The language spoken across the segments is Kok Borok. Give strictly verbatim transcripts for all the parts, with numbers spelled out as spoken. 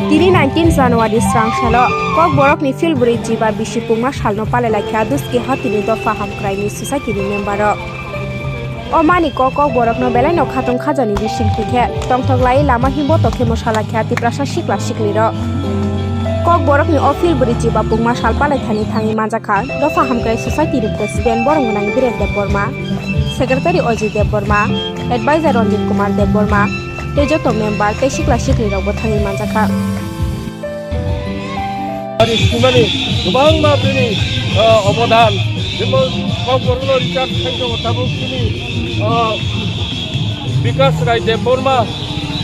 Tini nineteen January srang salo Kokborokni Philbwrwi Chiba bisi pungma salno palailaikha Duski Hatini dopha hamkraini society ni member rok. O maniko Kokborokno belaino khatung khajani bising thwikhe tongthok lai lama himbo tokhe mwsalaikha Tiprasa sikla siklirok. Kokborokni o Philbwrwi Chiba pungma sal palaithani thangwi manjakha dopha hamkrai society ni president Boromgwnang Biren Debbarma, secretary Ojit Debbarma, advisor Ranjit Kumar Debbarma, tei joto member tei sikla siklirokbo thangwi manjakha. Ari simani kwbangma bini, ah, obodan, jemon Kokborokno recharge khaijak tabuk bini, ah, Bikas Rai Debbarma,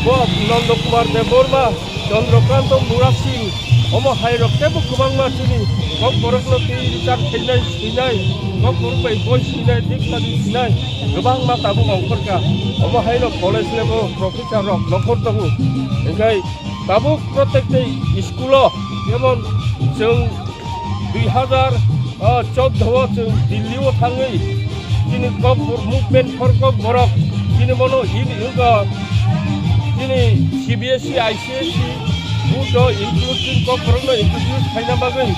bo Nanda Kumar Debbarma, Chandrakanta Murasing, omo hairok teibo kwbangma chini Kokborokno twi recharge khainai, swinai, Kokborok bai boi swinai, diksa di swinai, kwbangma tabuk ongkhorkha. Omo haino college level professor rok nokhor tongo. Hinkhe tabuk protekti school o, jemon chwng dui hazar chordo o chwng Delhi o thangwi chini Kokborok movement for Kokborok chini bono in, in, uh, chini C B S E, I C S E board o include chini Kokborok no introduce khaina bagwi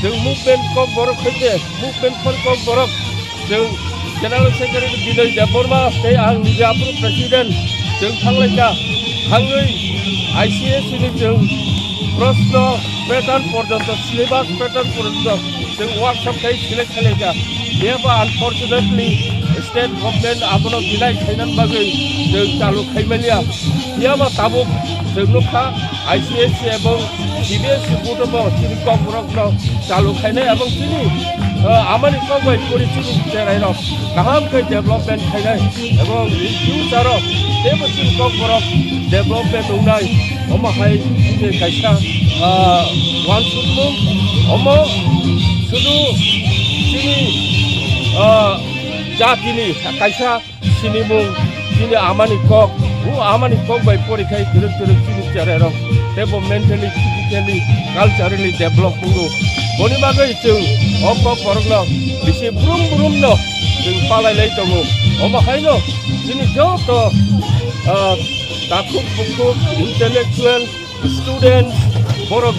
chwng movement Kokborok khaide, movement for Kokborok. Chwng General Secretary Binoy Debbarma tei ang nije aphuru President, chwng thanglaikha. Thangwi I C S E ni chwng proshno pattern porjonto, syllabus pattern porjonto chwng workshop khai select khlaikha. Phiya ba unfortunately state government abono deny khainani bagwi chwng chalu khaimaliya. Phiya ba tabuk chwng nukha, I C S E ebong C B S E board bo chini Kokborokno chalu khainai ebong chini, eh, amani kok bai pori chini cherairok kaham khe development khainai ebong in future o teibo chini Kokborok development wngnai. Omo hai chini kaisa, ah, uansukmung. Omo sudu chini, ah, jatini kaisa sinimung, chini amani kok, o amani kok bai porikhai twrwk twrwk chini cherairok teibo mentally, physically, culturally develop wngo. Boni bagwi chwng o Kokborokno bisi brum brumno chwng palailai tongo. Omo haino chini joto, ah, takhuk bukhuk, intellectual, students, borok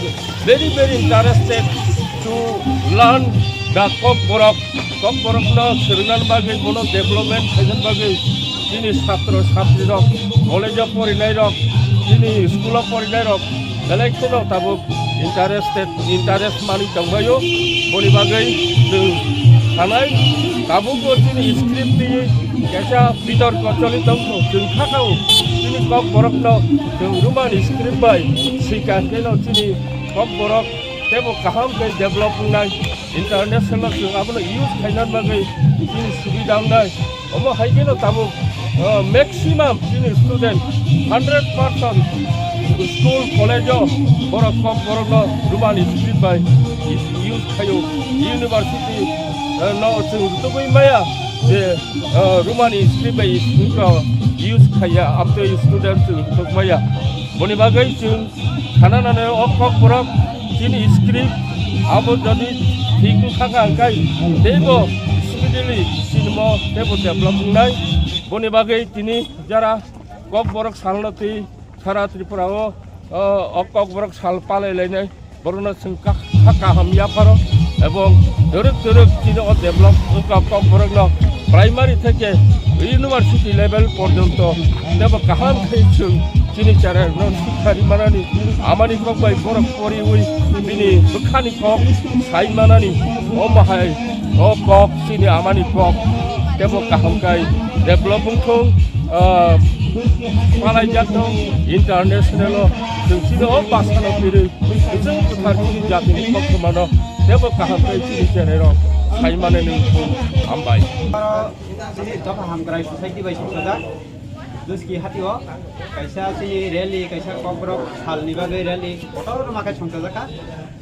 very, very interested to learn the Kokborok. Kokborokno swrwngna bagwi, bono development khaina bagwi chini satro satrirok, college o porinairok, chini school o porinairok belai kheno tabuk interested, interest manwi tongbaio. Boni bagwi chwng sanai, tabukbo chini script twi kaisa bitorko choli tongkho. Chwng kha kha-o chini Kokborokno chwng Roman script bai swikang khe no chini Kokborok teibo kaham khe develop wngnai, international o chwng abono use khaina bagwi chini subida wngnai. Omo hai kheno tabuk, uh, maximum chini student hundred percent school, college o borok Kokborokno Roman script bai use khaio. University, uh, no chwng rutugwi maya je, uh, Roman script bai use khaiya, amtwi student chwng rutugmaya. Boni bagwi chwng sana nane o Kokborok chini script abo jodi thik wngkha kha, hwnkhe teibo speedily sinimo teibo develop wngnai. Boni bagwi tini jara Kokborok salno twi sara Tripura o, o, o Kokborok sal palai lainai. Borokno chwng kha, kha kaham yapharo ebong twrwk twrwk chini o develop wngkha Kokborokno primary theke university level porjonto teibo kaham khe chwng chini cherairokno sikha ri manani, amani kok bai borok poriwi bini bwkhani kok sai manani, omo hai o kok chini amani kok teibo kaham kai develop wngthung, ah, palaijak thung international o chwng chini o bwsano kwrwi. Kwchwng kwthar chini jatini koktwmano teibo kaham khe chini cherairok sai manani wngkhu. Hambai. Oro chini dopha hamkrai society bai songchajak Duski hatio kaisa chini rally, kaisa Kokborok salni bagwi rally kotorma khe songchajakha.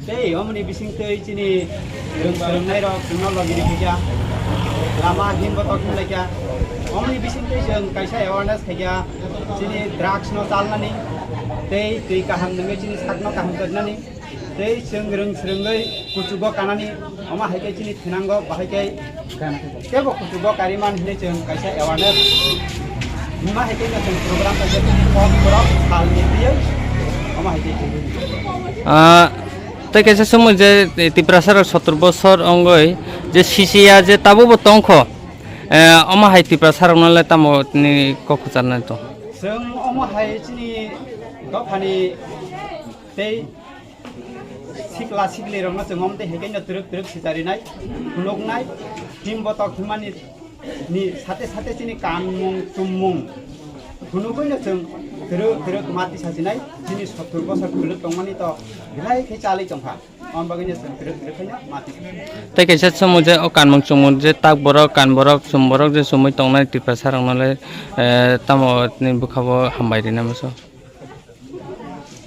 Tei omoni bisingtwi chini rwng swrwngnairok chwngno logi rikha, lama himbo tok hinlaikha. Omoni bisingtwi chwng kaisa awareness khaikha, chini drugs no chalnani tei twi kaham nungwi chini sakno kaham tongnani. Tei chwng rwng swrwngwi kuchugo kanani, Omo hai khe chini thinango bahai khe kebo kuchugo kariman hinwi chwng kaisa awareness. Hima hai khe chwng program kaisa chini kok borok salni twiwi omo hai khe chwng. Ah, tei kaisa somoi je Tiprasa rok sottor bosor ongoi je sisiya je tabukbo tongkho, eh, omo hai Tiprasa rokno le tamo ni kok kwcharnai to. Chwng omo hai chini dophani tei sikla sikli rokno chwng omo tei hai khe no twrwk twrwk sicharinai, phunuknai, him botok himani ni sate sate chini kanmung chummung phunugwi no chwng twrwk twrwk mati sachinai, chini sottor bosor kwlwk tongmani to belai khe chalwi tongkha, omo bagwi no chwng twrwk twrwk khe no mati. Tei kaisa chumui je o kanmung chumui je tak borok kan borok chum borok je chumui tongnai Tiprasa rokno le, eh, tamo ni bwkha bo hambai rina muchung.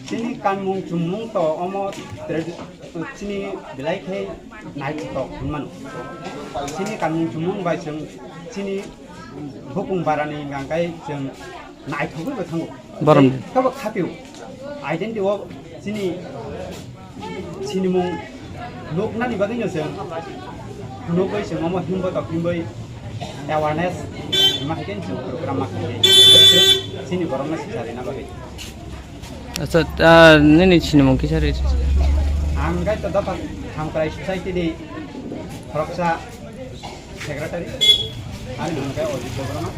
Chini kanmung chumung to omo tradi-, chini belai khe naithotok hwnmano. Chini kanmung chumung bai chwng chini bukung barani hwnka khe chwng naithogwi bo thango. Borom. Tei tobo khapio. Identity o chini sinimung nuknani bagwino chwng nukgwi chwng omo himbo tok himbai awareness ma hai khe chwng program ma khe chini borokno sicharina bagwi. Acha, ah, nini sinimung kisa ri? Ang gai to dopha Hamkrai Society ni khoroksa secretary, ani mung khe Ojit Debbarma.